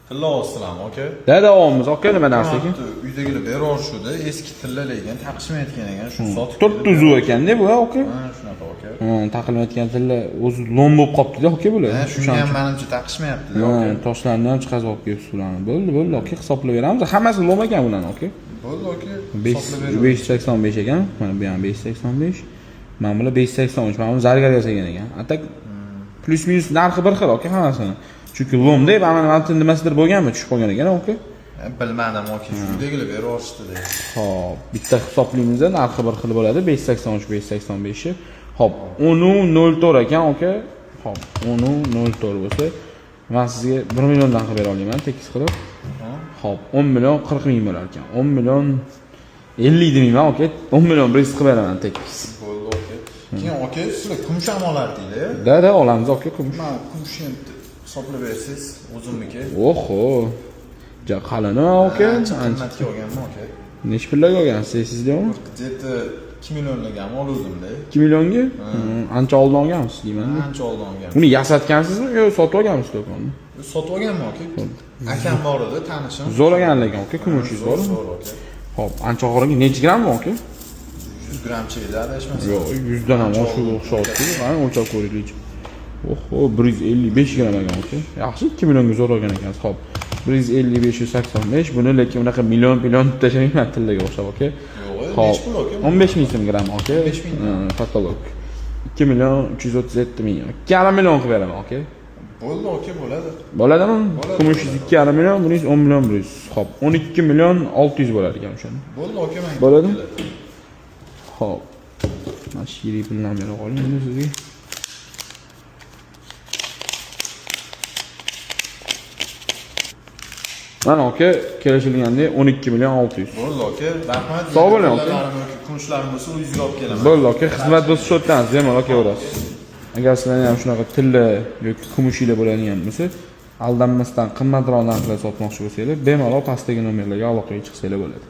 Tilla olasizlarmi, aka? Dada olamiz aka, nima narsa ekan? Uydagilar berorishuvdi, eski tilla lekin taqishmayotgan ekan, shu sotib. To'rtta uzuv ekanda bu aka. Ha, shunaqa aka. Taqilmayotgan tilla o'zi lom bo'lib qolibdi-da aka bular. Ha, shunga ham manimcha taqishmayapti Ha, aka. toshlarni ham chiqazib olib kelibsiz ularni. Bo'ldi, bo'ldi aka, hisoblab beramiz. Hammasi lom ekan bularni aka. Bo'ldi aka. 5 hisoblab beraveramiz. 585 ekan. Mana bu ham 585. Mana bular 583. Mana bu zargar yasagan ekan. A так плюс минус narxi bir xil aka hammasini. Chunki lomda mana mana nimasidir bo'lganmi, tushib qolgan ekan aka. Ha, bilmadim aka, shu uydagilar berorishdi. Xo'p, bitta hisoblaymiz, narxi bir xil bo'ladi. 583 585 i. Xo'p, 10.04 ekan aka. Xo'p, 10.04 bo'lsa, men sizga 1 milliondan qilib bera olaman tekis qilib. Xo'p, 10 million 40 ming bo'lar ekan. 10 million 50 demayman aka, 10 million 100 qilib beraman tekis. Bo'ldi aka. Keyin aka, sizlar kumush ham olardinglar. Da, da olamiz aka kumush. Man kumushni ham hisoblab bersangiz, o'zimniki. Oho. Ja qalin aka. Ancha qimmatga olganman aka. Necha pullarga olgansiz esingizda-mi? Где-то 2 millionlarga oluvdim-da. 2 millionga? Ancha oldin olgansiz deyman. Ancha oldin olganman. Uni yasatgansizmi yo sotib olganmisiz do'konni? Sotib olganman aka. Akam bor edi, tanishim. Zo'r olgan lekin aka, kumushingiz Zo'r, bormi? zo'r aka. Xo'p, ancha og'irligi necha gramm bu aka? 100 grammcha edi, adashmasam. Yo'q, 100 dan ham oshib o'xshatdi. Qani o'lchab ko'raylik. Oho, 155 gramm ekan aka. Yaxshi, 2 millionga zo'r olgan ekansiz. Xo'p, 155 85. Buni lekin unaqa million million deb tashlamayman tillaga o'xshab aka. Yo'q, Xo'p, nechi pul aka? 15 ming so'm gramm aka. 15 ming. Patolog. 2 million 337 ming. 2,5 million qilib beraman aka. Bo'ldi aka, bo'ladi. Bo'ladimi? Bo'ladi, Kumushingiz 2,5 million, buningiz 10 million 100. Xo'p, 12 million 600 bo'lar ekan o'shanda. Bo'ldi aka, menga. Bo'ladimi? Xo'p. Mana shu yirik pulni ham bera qoling buni sizga. Mana aka, kelishilgandek 12 million 600. Bo'ldi aka, rahmat. Sog' bo'ling aka. Tillarim yoki kumushlarim bo'lsa, uyingizga olib kelaman. Bo'ldi aka, xizmat bo'lsa shu yerdan bemalol kelaverasiz. Agar sizlarni ham shunaqa tilla yoki kumushinglar bo'ladigan bo'lsa, aldanmasdan qimmatroq narxlarda sotmoqchi bo'lsanglar, bemalol pastdagi nomerlarga aloqaga chiqsanglar bo'ladi.